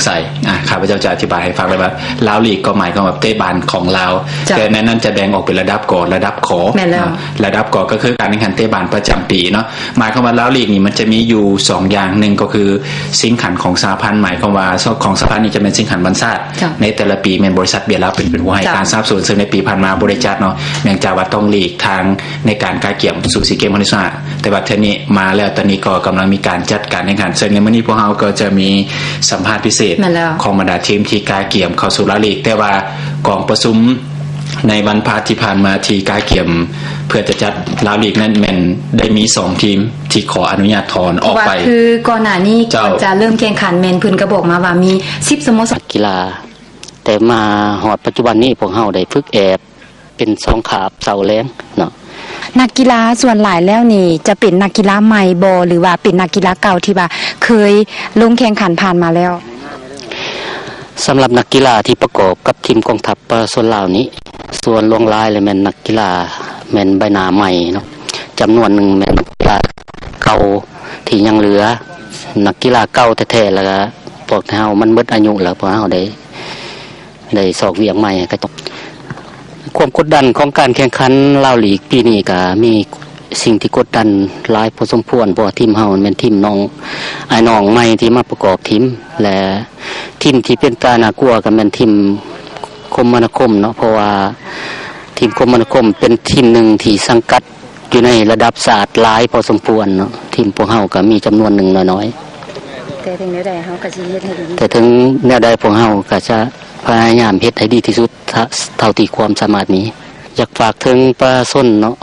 ໃສ ອາ ຂ້າພະເຈົ້າຈະອະທິບາຍໃຫ້ຟັງເລີຍວ່າ ລາວລີກກໍໝາຍຄວາມວ່າເຕະບານຂອງລາວ ເຈົ້າ ແຕ່ໃນນັ້ນຈະແບ່ງອອກເປັນລະດັບ ກ ລະດັບ ຂ ແມ່ນແລ້ວ ອາ ລະດັບ ກ ກໍຄືການແຂ່ງຂັນເຕະບານປະຈຳປີເນາະ ໝາຍຄວາມວ່າລາວລີກນີ້ມັນຈະມີຢູ່ສອງຢ່າງ ໜຶ່ງກໍຄືຊິງຂັນຂອງສະຫະພັນ ໝາຍຄວາມວ່າຂອງສະຫະພັນນີ້ຈະແມ່ນຊິງຂັນວັນຊາດ ເຈົ້າ ໃນແຕ່ລະປີແມ່ນບໍລິສັດເບຍລາວເປັນຜູ້ໃຫ້ ເຈົ້າ ການສະໜັບສະໜູນ ເຊິ່ງໃນປີຜ່ານມາບໍ່ໄດ້ຈັດເນາະ ເນື່ອງຈາກວ່າຕ້ອງຫຼີກທາງໃນການກະກຽມສູ່ຊີເກມຄັ້ງທີສິບຫ້າ ແຕ່ວ່າເທື່ອນີ້ມາແລ້ວ ຕອນນີ້ກໍກຳລັງມີການຈັດການແຂ່ງຂັນ ເຊິ່ງໃນມື້ນີ້ພວກເຮົາກໍຈະມີສຳພາດພິເສດ ແມ່ນແລ້ວ ຂອງບັນດາທີມທີ່ກະກຽມເຂົ້າສູ່ລາວລີກ ແຕ່ວ່າກອງປະຊຸມໃນວັນພະຫັດທີ່ຜ່ານມາທີ່ກະກຽມເພື່ອຈະຈັດລາວລີກນັ້ນ ແມ່ນໄດ້ມີສອງທີມທີ່ຂໍອະນຸຍາດຖອນອອກໄປ ເພາະວ່າຄືກ່ອນໜ້ານີ້ ເຈົ້າ ກ່ອນຈະເລີ່ມແຂ່ງຂັນ ແມ່ນເພິ່ນກໍບອກມາວ່າມີສິບສະໂມສອນ ນັກກິລາ ແຕ່ມາຮອດປັດຈຸບັນນີ້ ພວກເຮົາໄດ້ຝຶກແອບ ເປັນສອງຄາບເຊົ້າແລງເນາະ. ນັກກິລາສ່ວນຫຼາຍແລ້ວນີ້ຈະເປັນນັກກິລາໃໝ່ບໍ່ ຫຼືວ່າເປັນນັກກິລາເກົ່າທີ່ວ່າເຄີຍລົງແຂ່ງຂັນຜ່ານມາແລ້ວ? ສຳລັບນັກກິລາທີ່ປະກອບກັບທີມກອງທັບປະຊາຊົນລາວນີ້ ສ່ວນຫຼວງຫຼາຍແລ້ວແມ່ນນັກກິລາ ແມ່ນໃບໜ້າໃໝ່ເນາະ, ຈຳນວນໜຶ່ງແມ່ນນັກກິລາເກົ່າທີ່ຍັງເຫຼືອ, ນັກກິລາເກົ່າແທ້ໆ ແລ້ວກະພວກເຮົາມັນໝົດອາຍຸແລ້ວ ພວກເຮົາໄດ້ ໄດ້ຊອກວຽກໃໝ່ໃຫ້ເຂົາ. ຄວາມກົດດັນຂອງການແຂ່ງຂັນລາວລີກປີນີ້ກະມີສິ່ງທີ່ກົດດັນຫຼາຍພໍສົມຄວນ ເພາະວ່າທີມເຮົາແມ່ນທີມນ້ອງ ອ້າຍນ້ອງໃໝ່ທີ່ມາປະກອບທີມ ແລະ ທີມທີ່ເປັນຕາໜ້າກົວກະແມ່ນທີມຄົມມະນາຄົມເນາະ, ເພາະວ່າທີມຄົມມະນາຄົມເປັນທີມໜຶ່ງທີ່ສັງກັດ ຢູ່ໃນລະດັບຊາດຫຼາຍພໍສົມຄວນເນາະ, ທີມພວກເຮົາກໍມີຈຳນວນໜຶ່ງໜ້ອຍໆ. ແຕ່ເຖິງແນວໃດເຮົາກໍຊິເຮັດໃຫ້ດີ, ແຕ່ເຖິງແນວໃດພວກເຮົາກໍຈະພະຍາຍາມເຮັດໃຫ້ດີທີ່ສຸດ ເທົ່າ ເທົ່າທີ່ຄວາມສາມາດມີ. ຢາກຝາກເຖິງປະຊາຊົນເນາະ,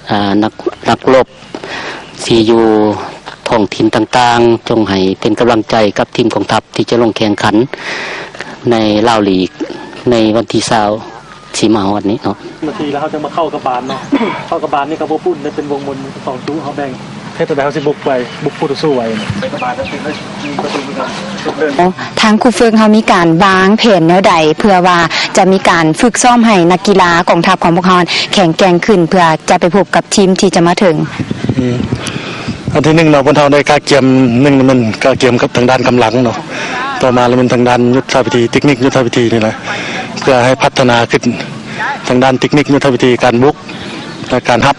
ອາ ນັກ ນັກລົບທີ່ຢູ່ທ້ອງຖິ່ນຕ່າງໆ ຈົ່ງໃຫ້ເປັນກຳລັງໃຈກັບທີມກອງທັບທີ່ຈະລົງແຂ່ງຂັນໃນລາວລີກໃນວັນທີຊາວ ຊິມາຮອດນີ້ເນາະ. ນາທີແລ້ວເຮົາຈະມາເຂົ້າກັບບານເນາະ, ເຂົ້າກັບບານນີ້ກໍບໍ່ປຸ້ນໄດ້ເປັນວົງມົນສອງຈຸ ເຮົາແບ່ງເຮັດຈັ່ງໃດເຮົາຊິບຸກໄວ ບຸກຄູ່ຕໍ່ສູ້ໄວ. ທາງຄູຝຶກເຮົາມີການວາງແຜນແນວໃດ ເພື່ອວ່າຈະມີການຝຶກຊ້ອມໃຫ້ນັກກິລາກອງທັບຂອງພວກເຮົາແຂງແກ່ງຂຶ້ນ ເພື່ອຈະໄປພົບກັບທີມທີ່ຈະມາເຖິງ? ອືມ ອັນທີໜຶ່ງເນາະ ພວກເຮົາໄດ້ກະກຽມ ໜຶ່ງແມ່ນກະກຽມກັບທາງດ້ານກຳລັງເນາະ, ຕໍ່ມາລະແມ່ນທາງດ້ານຍຸດທະວິທີ ເຕັກນິກຍຸດທະວິທີນີ້ແຫຼະ ເພື່ອໃຫ້ພັດທະນາຂຶ້ນທາງດ້ານເຕັກນິກຍຸດທະວິທີ ການບຸກ ແລະ ການຮັບ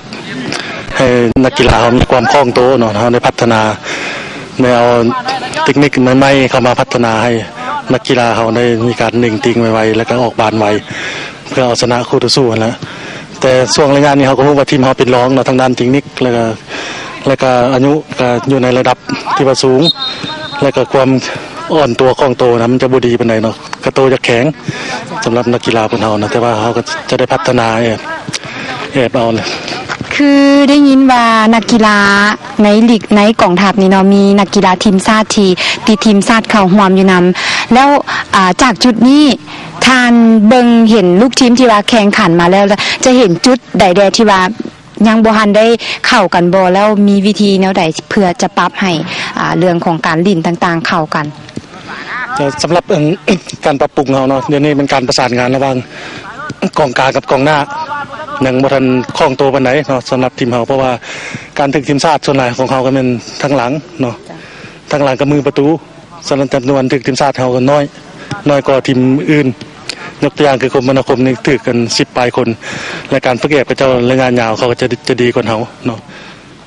ໃຫ້ນັກກິລາເຮົາມີຄວາມຄ່ອງໂຕເນາະ, ເຮົາໄດ້ພັດທະນາ ໄດ້ເອົາເຕັກນິກໃໝ່ໆເຂົ້າມາພັດທະນາໃຫ້ນັກກິລາເຮົາໄດ້ມີການເໜັງຕີງໄວໆ ແລະ ກະອອກບານໄວ ເພື່ອເອົາຊະນະຄູ່ຕໍ່ສູ້ຫັ້ນແຫຼະ. ແຕ່ຊ່ວງໄລຍະນີ້ເຮົາກໍຮູ້ວ່າທີມເຮົາເປັນຮອງເນາະ ທາງດ້ານເຕັກນິກ ແລ້ວກະ ແລ້ວກະອາຍຸກະຢູ່ໃນລະດັບທີ່ວ່າສູງ ແລ້ວກະຄວາມອ່ອນຕົວຂອງໂຕນະ ມັນຈະບໍ່ດີປານໃດເນາະ, ກະໂຕຈະແຂງສຳລັບນັກກິລາພວກເຮົານະ, ແຕ່ວ່າເຮົາກໍຈະໄດ້ພັດທະນາແອບ ແອບເອົາ. ຄືໄດ້ຍິນວ່ານັກກິລາໃນລີກ ໃນກອງທັບນີ້ເນາະ ມີນັກກິລາທີມຊາດທີ່ຕິດທີມຊາດເຂົ້າຮ່ວມຢູ່ນຳ, ແລ້ວ ອາ ຈາກຈຸດນີ້ ທ່ານເບິ່ງເຫັນລູກທີມທີ່ວ່າແຂ່ງຂັນມາແລ້ວ ຈະເຫັນຈຸດໃດແດ່ທີ່ວ່າຍັງບໍ່ທັນໄດ້ເຂົ້າກັນບໍ່ ແລ້ວມີວິທີແນວໃດເພື່ອຈະປັບໃຫ້ ອາ ເລື່ອງຂອງການຫຼິ້ນຕ່າງໆເຂົ້າກັນ? ສຳລັບ ອັນ ການປັບປຸງເຮົາເນາະ ດຽວນີ້ແມ່ນການປະສານງານລະຫວ່າງກອງກາງກັບກອງໜ້າ ຍັງບໍ່ທັນຄ່ອງໂຕປານໃດເນາະ ສຳລັບທີມເຮົາ, ເພາະວ່າການຖືກທີມຊາດສ່ວນຫຼາຍຂອງເຮົາກໍແມ່ນທາງຫຼັງເນາະ, ທາງຫຼັງກັບມືປະຕູ. ສະນັ້ນຈຳນວນຖືກທີມຊາດເຮົາກໍນ້ອຍ ນ້ອຍກວ່າທີມອື່ນ. ຍົກຕົວຢ່າງຄືຄົມມະນາຄົມນີ້ຖືກກັນສິບປາຍຄົນ ແລະ ການຝຶກແອບຂະເຈົ້າໄລຍະຍາວເຂົາກໍຈະ ຈະດີກວ່າເຮົາເນາະ,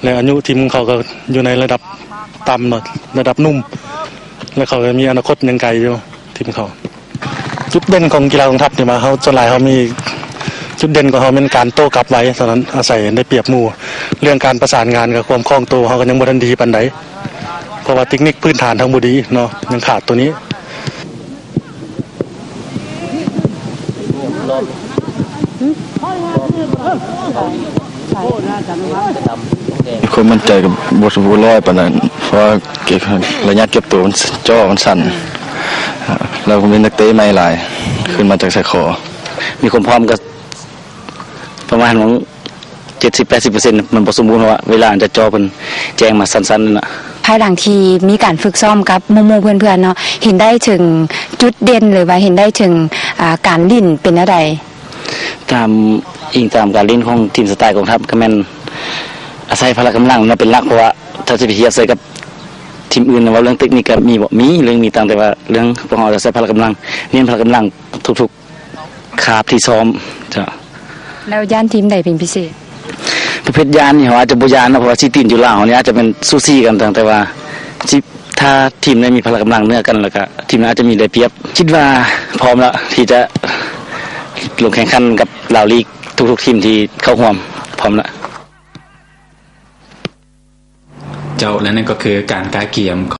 ແລະ ອາຍຸທີມຂອງເຂົາກໍຢູ່ໃນລະດັບຕ່ຳເນາະ ລະດັບໜຸ່ມ ແລະ ເຂົາກໍມີອະນາຄົດຍັງໄກຢູ່ທີມເຂົາ. ຈຸດເດັ່ນຂອງກິລາກອງທັບນີ້ວ່າເຮົາ ສ່ວນຫຼາຍເຮົາມີ ຈຸດເດັ່ນຂອງເຮົາແມ່ນການໂຕ້ກັບໄວ ສະນັ້ນອາໄສໄດ້ປຽບໝູ່. ເລື່ອງການປະສານງານກັບຄວາມຄ່ອງໂຕເຮົາກໍຍັງບໍ່ທັນດີປານໃດ. ເພາະວ່າເຕັກນິກພື້ນຖານທາງບໍ່ດີເນາະ ຍັງຂາດໂຕນີ້. ຄວາມໝັ້ນໃຈກໍບໍ່ສົມບູນຮ້ອຍປານນັ້ນ ເພາະວ່າໄລຍະເກັບໂຕມັນ ຈໍມັນສັ້ນ ແລ້ວກໍມີນັກເຕະໃໝ່ຫຼາຍ ຂຶ້ນມາຈາກສາຍຂໍ ມີຄວາມພ້ອມກໍປະມານ ເຈັດສິບແປດສິບເປີເຊັນ ມັນບໍ່ສົມບູນ ເພາະວ່າເວລາອັນຈະຈໍເພິ່ນແຈ້ງມາສັ້ນໆນັ້ນນະ. ພາຍຫຼັງທີ່ມີການຝຶກຊ້ອມກັບໝູ່ໆເພື່ອນໆເນາະ ເຫັນໄດ້ເຖິງຈຸດເດັ່ນ ຫຼືວ່າເຫັນໄດ້ເຖິງ ອາ ການຫຼິ້ນເປັນແນວໃດ? ຕາມ ອີງຕາມການຫຼິ້ນຂອງທີມສະໄຕກອງທັບ ກໍແມ່ນອາໄສພະລະກຳລັງເນາະເປັນຫຼັກ ເພາະວ່າຖ້າຊິໄປທຽບໃສ່ກັບ ທີມອື່ນເວົ້າເລື່ອງເຕັກນິກກໍມີບໍ່? ມີ ເລື່ອງມີ ຕ່າງແຕ່ວ່າເລື່ອງພວກເຮົາຈະໃຊ້ພະລະກຳລັງ ເນັ້ນພະລະກຳລັງທຸກໆຄາບທີ່ຊ້ອມ. ເຈົ້າ. ແລ້ວຢ້ານທີມໃດເປັນພິເສດ? ປະເພດຢ້ານນີ້ເຮົາອາດຈະບໍ່ຢ້ານເນາະ ເພາະວ່າສີ່ທີມຢູ່ລາວເຮົານີ້ອາດຈະແມ່ນສູສີກັນ ຕ່າງແຕ່ວ່າ ຊິ ຖ້າທີມໃດມີພະລະກຳລັງເໜືອກັນ ແລ້ວກະທີມນັ້ນອາດຈະມີໄດ້ປຽບ. ຄິດວ່າພ້ອມແລ້ວທີ່ຈະລົງແຂ່ງຂັນກັບລາວລີກ ທຸກໆທີມທີ່ເຂົ້າຮ່ວມ ພ້ອມແລ້ວ. ເຈົ້າ ແລະ ນັ້ນກໍຄືການກະກຽມ